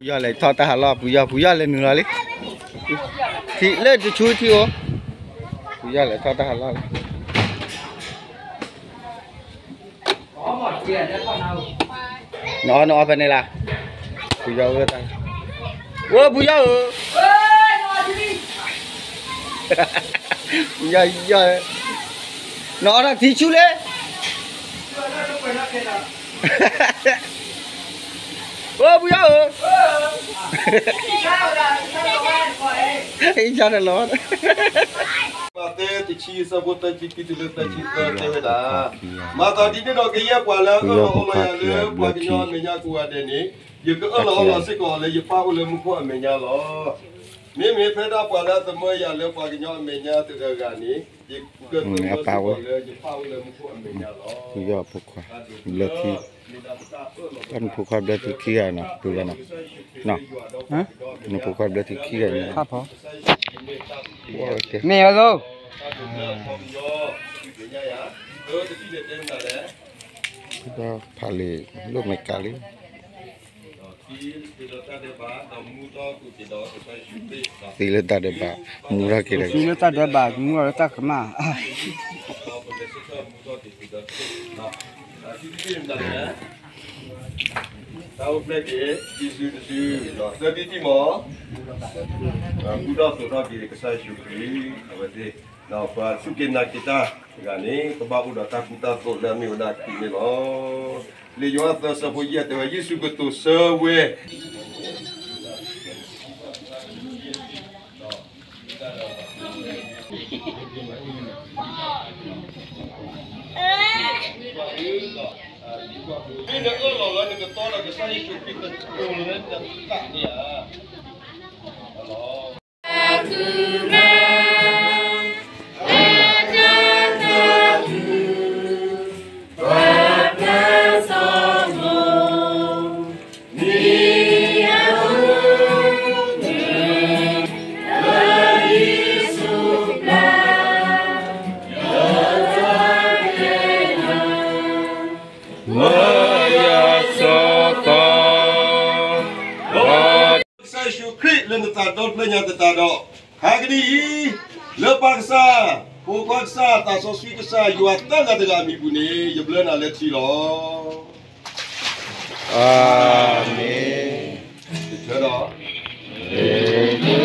ယီၢ်လဲၤထီၣ်တၢ်ဟးလီၢ် ပူၤယီၢ် ပူၤယီၢ်လဲၤနုာ်လီၤလံ. ထံၣ်လၢတဆူထံၣ်အိၣ်, ပူၤယီၢ်လဲၤထီၣ်တၢ်ဟးလီၢ်လံ. နအီၣ်နအီၣ်ဖဲန့ၣ်လၢ, ပူၤယီၢ်ဝဲတၢ်, ဝဲပူၤယီၢ်ဧၢ, ပူၤယီၢ်ယီၢ်, နအီၣ်တၢ်ထံဆူလဲၣ်. အိ ပူၤယီၢ်ဧၢ, အံၤတလီၤ. မးသဲတဆံ အဆၢဖိသၢဆံခံတုၤလၢသၢဆံသၢတဲဝဲဒၣ်, မၤသးဒ်န့ၣ်ဒီး ကယဲၢ်ပှၤလၢအအၢၣ်လီၤအီလီၤယၤလၢပှၤကညီအမဲာ်ညါကိးဂၤဒဲးန့ၣ်, ယကအၢၣ်လီၤအီလီၤစ့ၢ်ကီးလၢယပၢ်အိၣ်လၢမူခိၣ်အမဲာ်ညါလီၤ. မ့မ့ၢ်ဖဲဒၣ်ပှၤလၢအသမၢယၤလၢပှၤကညီအမဲာ်ညါတဂၤဂၤန့ၣ်, ယကသမၢစ့ၢ်ကီးလၢယပၢ်အိၣ်လၢမူခိၣ်အမဲာ်ညါလီၤ. ပူၤယီၢ်ဖိခွါဘျၢထံ, နဖိခွါဘျၢထံခံဂၤနီၤ, ပူၤလီၤနီၤ, နဖိခွါဘျၢထံခံဂၤန့ၣ်, မ့ၢ်အသိး, ဖးလံာ်လိၣ်မဲာ်ကးလံ, သံလၢတၢ်ဒဲးဘး, မူထီၣ်က့ၤဒီး, သံလၢတၢ်ဒဲးဘး, မူထီၣ်က့ၤဒီးတၢ်ကမၣ်, တၢ်အိၣ်ဖျဲၣ်က့ၤ တံၤစုတစု, ဒီးသၢဘံၣ်တံၢ်မီၢ်, ကူထီၣ်သိးထီၣ်က့ၤကစၢ်ယ့ၣ်ၡူးခရံာ်, အဝဲသ့ၣ်, ဒီးပှၤစူၢ်က့ၤနာ်က့ၤတၢ်တဂၤန့ၣ် ကဘၣ်အိၣ်ဒီးတၢ်ကူတၢ်သိးလၢအမ့ၢ်ဝဲဒၣ်ခရံာ်န့ၣ်လီၤ. လံာ်ယိၤဟၣ်သၢဆၢဖိယဲၢ်တဲဝဲ ယ့ၣ်ၡူးကတိၤဆၢဝဲ မ့ၢ်နအၢၣ်လီၤလၢနကတီဒီးကစၢ်ယ့ၣ်ၡူးခရံာ်ကတိၤလၢနသးန့ၣ်ဧါ. မၢယွၤစီၤသီ, ကစၢ်ယ့ၣ်ၡူးခရံာ်လၢနသးဒီဖျၢၣ်ညါသတးဒီး, ခဲကနံၣ်အံၤ, လၢပၢ်ကစၢ်, ဖိခွါကစၢ်, သးစီဆှံကစၢ်, ယွၤသၢဂၤတဂၤအမံၤပူၤန့ၣ် ယဘျၢနၤလၢထံလီၤ. အၤမ့ၣ်. တဆၢဒီး မုၢ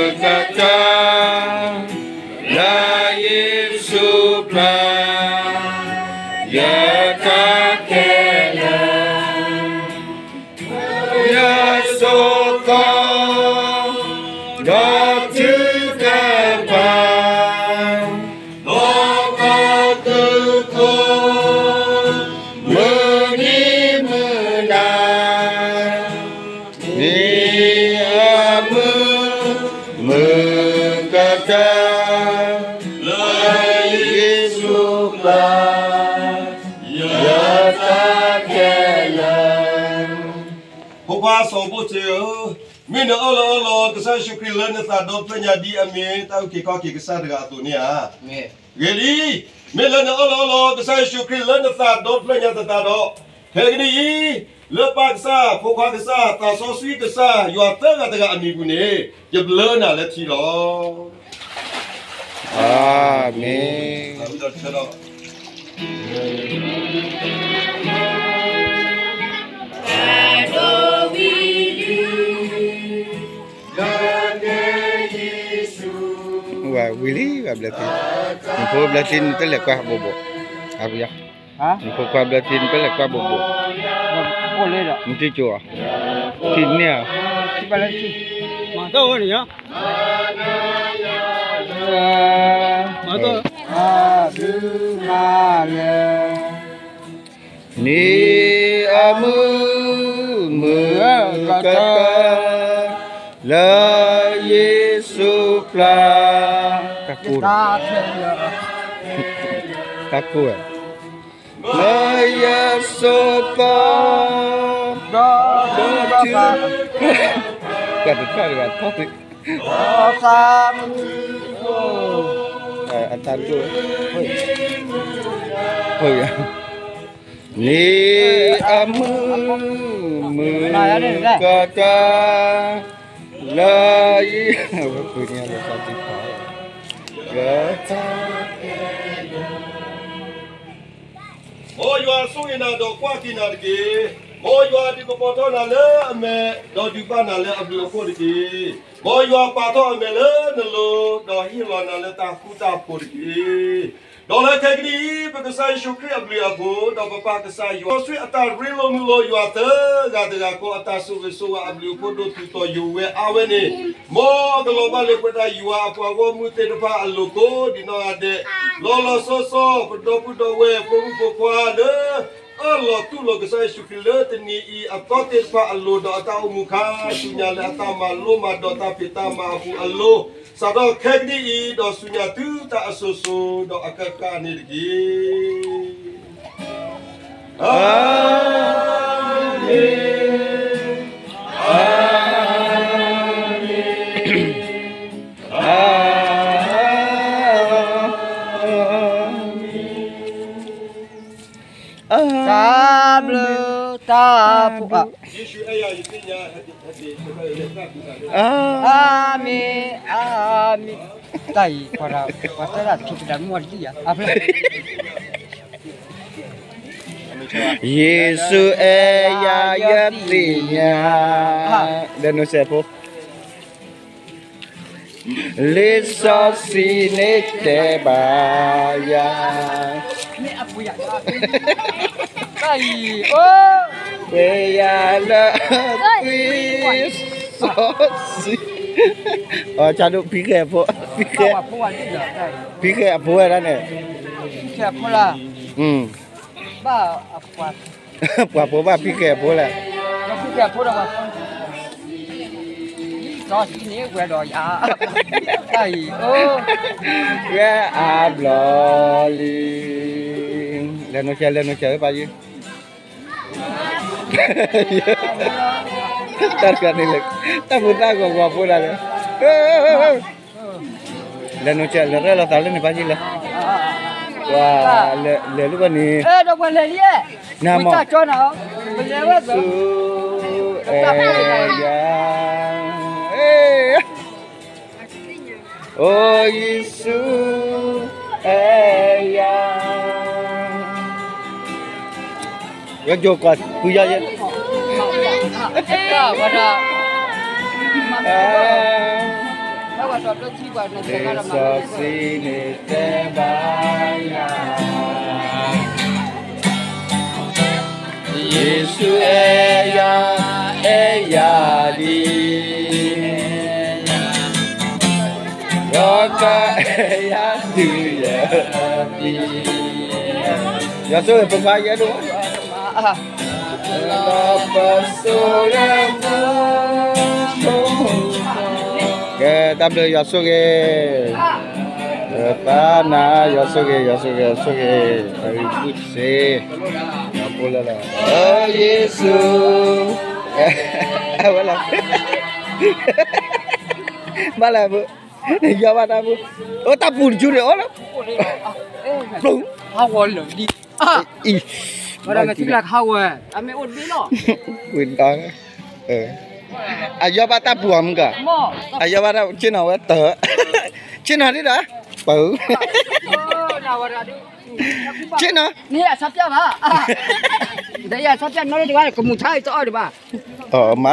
်ကတၢၢ် လၢယ့ၣ်ၡူးပျၢ် ယတၢ်ခဲလၢာ် ယဆိကမိၣ် ဒီးထုကဖၣ် ဒီးပှၤသုးဖိ မုၢ်နံၤမုၢ်နၤ မ့ၢ်အမုၢ် မုၢ်ကတၢၢ် လၢယ့ၣ်ၡူးပျၢ် ယတၢ်ခဲလၢာ်. ဖိခွါစီၤဘိၣ်စ့ဧၢ, မ့ၢ်နအၢၣ်လီၤအီလီၤကစၢ်ယ့ၣ်ၡူးခရံာ်လၢနသးဒီဖျၢၣ်ညါဒ်အမ့ၢ်တၢ်အုၣ်က့ၤခီၣ်က့ၤကစၢ်တဂၤအသိးန့ၣ်ဧါ. ဂ့ၤလံ, မ့ၢ်လၢနအၢၣ်လီၤအီလီၤကစၢ်ယ့ၣ်ၡူးခရံာ်လၢနသးဒီဖျၢၣ်ညါသတးဒီး, ခဲကနံၣ်အံၤ, လၢပၢ်ကစၢ်, ဖိခွါကစၢ်, သးစီဆှံကစၢ်, ယွၤသၢဂၤတဂၤအမံၤပူၤန့ၣ်, ယဘျၢနၤလၢထံလီၤ. အၤမ့ၣ်. ဝံၤလံ ဘၣ်ဘျၢထံ, နဖိဘျၢထံ နတလဲၤကွၢ်ဘိးဘိး, အပူၤယါ, နဖိခွါဘျၢထံ နတလဲၤကွၢ်ဘိးဘိး, အိၣ်လၢဒီး နထံၣ်ကၠိဧါ, ထံၣ်န့ၢ်ဧါ, ထံၣ်ဘၣ်လၢထံၣ်, မၤတၢ်ဝဲန့ၣ်ညါ, မၤတၢ်, အဘုမၤလၢ နံၤအမုၢ်မုၢ်ကတၢၢ် လၢယ့ၣ်ၡူးပျၢ် တၢ်ကိၢ် တၢ်ကိၢ်ဝဲ လၢယစိကီ ဒီး ကတထီၣ်တဂၤထီၣ် အတၢ်ဒိၣ် နံၤအမုၢ်မုၢ်ကတၢၢ် လၢယ ဝဲပှ့ၤန့ၢ်လၢတၢ်တံၤဖး က မ်ယွၤဆိၣ်ဂ့ၤနၤဒီးကွၢ်က့ၤနၤတက့ၢ်. မ်ယွၤဒုးကပီၤထီၣ်နၤလၢအမဲာ် ဒီးဒုးဘၣ်နၤလၢအဘျုးအဖှိၣ်တက့ၢ်. မ်ယွၤပာ်ထီၣ်အမဲာ်လၢနလိၤ ဒီးဟ့ၣ်လီၤနၤလၢတၢ်ဃူတၢ်ဖိးတက့ၢ်. ဒီးလၢခဲကနံၣ်အံၤ ပကစၢ်ယ့ၣ်ၡူးခရံာ်အဘျုးအဖှိၣ် ဒီးပပၢ်ကစၢ်ယွၤ စီဆှံအတၢ်ရ့လိာ်မုာ်လိာ်ယွၤသၢဂၤတဂၤဃီ အတၢ်ဆိၣ်ဂ့ၤဆိၣ်ဝါအဘျုးအဖှိၣ်ဒိၣ်တုာ်တီၤယိာ်ဝဲအါဝဲန့ၣ် မ်အကလီၤဘၣ်လၢပဝဲဒၣ်ယွၤအပှၤဂီၢ်မုၢ်သ့ၣ်တဖၣ်အလိၤကိးဒံးနီၢ်ဂၤဒဲး လီၤလီၤဆီဆီ ပဒီပုၢ်ဒီဝဲၢ် ဖိမုၣ်ဖိခွါလၢ အၢၣ်လီၤတူၢ်လိာ်ကစၢ်ယ့ၣ်ၡူးခရံာ်လၢတနံၤအံၤအသီသ့ၣ်တဖၣ်အလိၤ ဒီးအတၢ်အိၣ်မူခါ ဆူညါလၢအတၢ်မၤလိမၤဒိးတၢ်ဖံးတၢ်မၤအပူၤအလိၤ စးထီၣ်ခဲကနံၣ်အံၤ ဒီးဆူညါတုၤတၢ်အစိၤစိၤ ဒီးအကကန့ၣ်တက့ၢ်. အၤမ့ၣ်, အၤမ့ၣ်, အၤမ့ၣ်, အၤမ့ၣ်. တၢ်ဘျုးတၢ်ဖှိၣ် အၤမ့ၣ်, အၤမ့ၣ်, တၢ်အံၤ ပှၤတၢ်ထူၣ်ဖျဲးတၢ်မူအတဒံၣ်ယၤ ယ့ၣ်ၡူးအဲၣ်ယၤယသ့ၣ်ညါ ဒီးနိစဲးဖိ လံာ်စီဆှံန့ၣ်တဲဘၣ်ယၤ တၢ်အံၤ အိၣ် ဝဲယၤလၢသွံၣ်စီဆှံ အၢ ဆၣ်ဒိၣ်ဖံးဃဲးအဖိ ဖံးဃဲး ဖံးဃဲးအဖိဝဲဒၣ်န့ၣ် ဖံးဃဲးအဖိလၢ ဘၣ်အပှၤ ပှၤဖိဘၣ်ဖံးဃဲးအဖိလဲၣ် ဖံးဃဲးအဖိဒီးပှၤ စီဆှံန့ၣ်ဝဲဒီးယၤ တၢ်အံၤ အိၣ် ဝဲအါဘျီလံ လဲၤနိဆဲး လဲၤနိဆဲးဝဲပၢ်ယုၢ် တၢ်တဂၤန့ၣ်လဲၣ် တၢ်ဖိသၣ်ဂီၤဂီၤဖိဒၣ်လဲၣ် လဲၤနိဆဲး လဲၤရဲၣ်လီၤသးလၢန့ၣ်ပၢ်ယုၢ်လဲၣ် ပှၤ လဲၤလၢပှၤန့ၣ် နမ့ၢ် ယ့ၣ်ၡူး အဲၣ်ယၤ အိယ့ၣ်ၡူး အဲၣ်ယၤ ယကၠိကီး ဖုယီၤယဲ လံာ်စီဆှံန့ၣ်တဲဘၣ်ယၤ ယ့ၣ်ၡူးအဲၣ်ယၤ အဲၣ်ယၤဒ် ဒီးကအဲၣ်ယၤတုၤလၢအဘံ ယွၤဆိၣ်ဂ့ၤဖိခွါယဲဒိၣ် လီၤပစိာ်လၢမူ ကဲ တၢ်ဘျုးယွၤဆိၣ်ဂ့ၤ သးနၤ ယွၤဆိၣ်ဂ့ၤ ယွၤဆိၣ်ဂ့ၤ ယွၤဆိၣ်ဂ့ၤ တၢ်ဂ့ၢ်ဘုၣ်စ့ ယွၤဖိလၢလၢ ယ့ၣ်ၡူး အဝဲလီၤ ဘၣ်လၢ ယီၤဘၣ်တၢ်ပူၤ အတၢ်ပူၤတကၠူန့ၣ် အိၣ်လၢ ပျူၤ ဟးဂီၤလၢာ်လံ အံၤ ဝဲဒၣ်မ့ၢ်ထံကျါကဟးဂီၤ အမ့ၢ်အိၣ်တဘ့ၣ်လီၤ ဝံၤဒီး အယီၤဘၣ်တၢ်ပူၤအမုၢ်က အယီၤဘၣ်တၢ်ဆ့ၣ်နီၤဝဲတၢ် ဆ့ၣ်နီၤဒ်ဒီး ပၢ် ဆ့ၣ်နီၤ န့ၣ်အဆါပျၢ်ဘၣ် ဒီးယဆါပျၢ်နီၢ်တဂၤ ကမူၤထါအံၤတအီၣ်ဒံးဘၣ် မၤ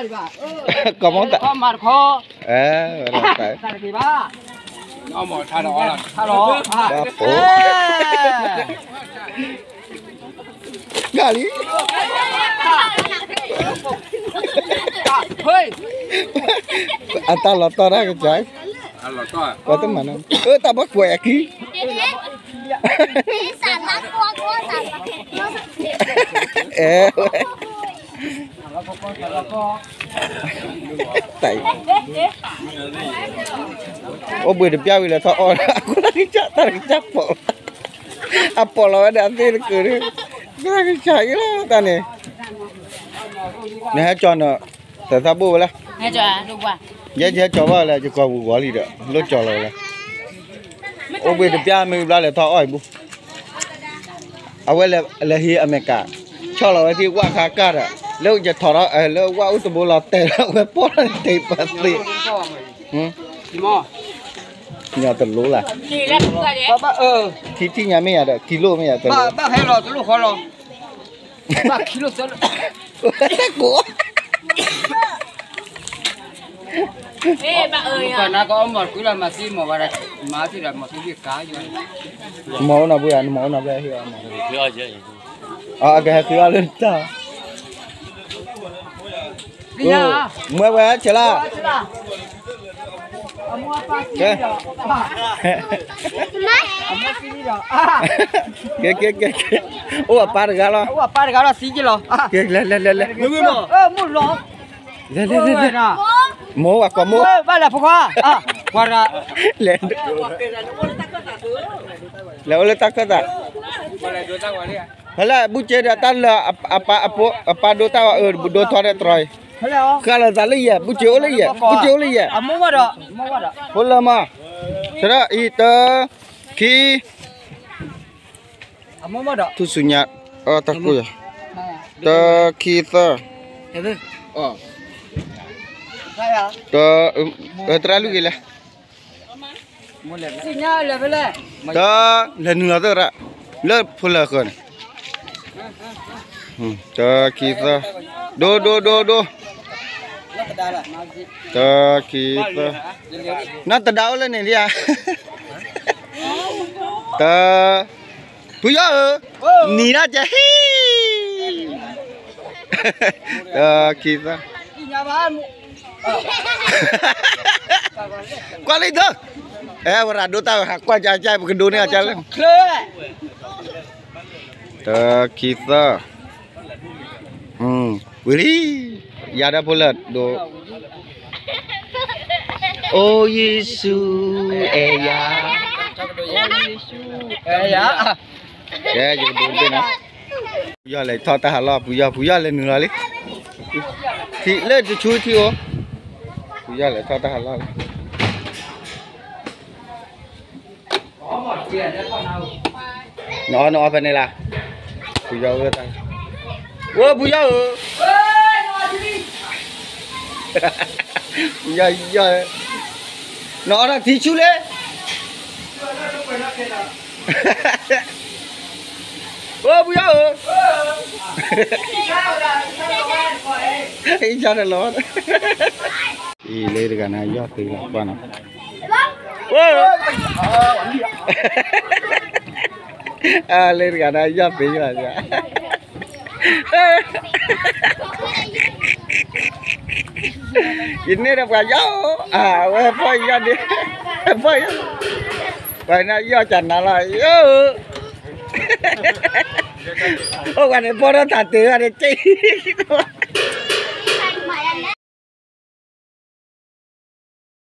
ဒီး ကမၤတခီ အဲ တၢ်တက့ၢ်ဘၣ် ထါလီၤ ထါလီၤ ဘၣ်ဖိ ဂၤလံ အတၢ်လီၤတီၢ်တၢ်ကစၢ် ပှၤတမၤနီၤ အၢ တၢ်ဘၣ်ကွဲးအခံ စၢ်လါကွၢ်ကွၢ်စၢ်လါ အဲဝဲ တၢ်အံၤ အိၣ်ဘှံးတပျၢ်ဝံၤလၢထီၣ်အီၣ်, အခိၣ်လၢကစၢ်တၢ်တကစၢ်ပိာ်လီၤ, အပိာ်လီၤဝဲဒၣ်အသ့ၣ်တကုာ်န့ၣ်, တၢ်ကစၢ်အံၤလီၤတၢ်န့ၣ်, နဟဲကၠီၤနီၤ, သၢသၣ်ဘိၣ်ဝဲလၢ, ယဲယဟဲကၠီၤဘၣ်လၢ ယကီၢ်ပူၤဂီၤလံဒီး လိၣ်ကၠီၤလီၤဝဲလၢ, အိၣ်ဘှံးတပျၢ်မ့ၢ်ဘျီလဲၤထီၣ်အီၣ်အံၤဘၣ် အဝဲလဲၤဟံးအမဲာ်ကး, ဆီၣ်လီၤဝဲသ့ၣ်ဝၣ်ခါကၢ်ဒီး, လၢယထီၣ်ထီၣ်လၢဝၣ်အူတဘိလီၤတဲာ်လီၤဝဲပီၢ်ထီၣ်န့ၣ်တ့ပသ့, ညီတလိလၢ်, ထံထံၣ်ညါမ့ၢ်ယၤဒီး ကံလိၣ်မ့ၢ်ယၤတလိ, ဘၣ်ဟဲလီၤတလိၣ်ဃီလီၤ, ဘၣ်ခံလိၣ်သၢလိၣ်, ကိး မၤအိၣ်နီၢ်ဘုရား, မၤအိၣ်နီၢ်ဘုရား, အကဟဲသုအီၤလၢတၢ်, မွဲဝဲဆဲးလၢ, ကဲ, ကဲကဲကဲကဲ, အိၣ်အပၢ်တဂၤလီၤ, ကဲလဲၤလဲၤလဲၤလဲၤ, လဲၤလဲၤလဲၤလဲၤ, မိၢ်ဝဲကိးမိၢ်, ဘၣ်လဲၤဖိခွါ, လဲၤ, လဲၤအိၣ်လၢတၢ်ခၢၣ်သး, ဖဲလဲၣ် ဘုၣ်က့ဒီးတၢ်လၢ, အပၢ်ဒိတၢ်ဝဲအၢ ဒိထီၣ်တဲတြီအံၤ, ဃၣ်လီၤသးလၢယဲၢ် ဘုၣ်က့အိၣ်လၢယဲၢ်, ဘုၣ်က့အိၣ်လၢယဲၢ်, ဖိလၢမး, ဆၢထၢၣ်အံၤ တၢ, ခံ ထူၣ်ဆူညါ, တၢ်ကိၢ်ယၤ, တၢ ခံ သၢ, တၢ, သရၣ်လွံၢ်ဂ့ၤလဲၣ်, တၢ, လဲၤနုာ်လီၤသရၣ်, လၢဖိလၢဃၢၤန့ၣ်, တၢ ခံ သၢ, ဒိ ဒိ ဒိ ဒိ, တၢ ခံ သၢ, နီၢ်တဒါအိၣ်လၢန့ၣ်ဒံးဧါ, တၢ, ဖုယီၤဧၢ, နံၤဒၣ်ကဟံၣ်, တၢ ခံ သၢ, ကွၢ်လံသၢ, အဲ ဝဲဒၣ်ဒိတၢ်ဝဲဟးကွၢ်ကၢ်ကၢ် ပကဒိးန့ၢ်အကၢ်လၢ, တၢ ခံ သၢ, ဝံၤလံ, ယၤဒီးဖိလၢဒိ, အိယ့ၣ်ၡူးအဲၣ်ယၤ, အဲၣ်ယၤ, ကဲ ယကဒိးတဘ့ၣ်နီၤ, ဖုယီၤလဲၤထီၣ်တၢ်ဟးလီၢ် ဖုယီၤ ဖုယီၤလဲၤနုာ်လီၤလံ, ထံၣ်လၢတဆူထံၣ်အိၣ်, ဖုယီၤလဲၤထီၣ်တၢ်ဟးလီၢ်လံ နအီၣ်နအီၣ်ဖဲန့ၣ်လၢ, ဖုယီၤဝဲတၢ်, ဝဲဖုယီၤဧၢ, ဖုယီၤယီၤ, နအီၣ်တၢ်ထံဆူလဲၣ်, ဝဲဖုယီၤဧၢ, အံၤတလီၤ, အံၤလၢတဂၤန့ၣ် ယီၢ်သ့လီၤကွၢ်နီၤ, လၢတဂၤန့ၣ် ယီၢ်သ့လီၤ, ယန့ၢ်ဒီးပှၤယီၢ်, အဝဲဖီၣ်ယီၢ်ဒ့, ဖီၣ်ယီၢ်, ပှၤန့ၣ်ယီၢ်ကနၤလီၤ, အိၣ်ပှၤန့ၣ်ဖီၣ်ထီၣ်တၢ်တ့ၢ်ဂၤန့ၣ်က့ၣ်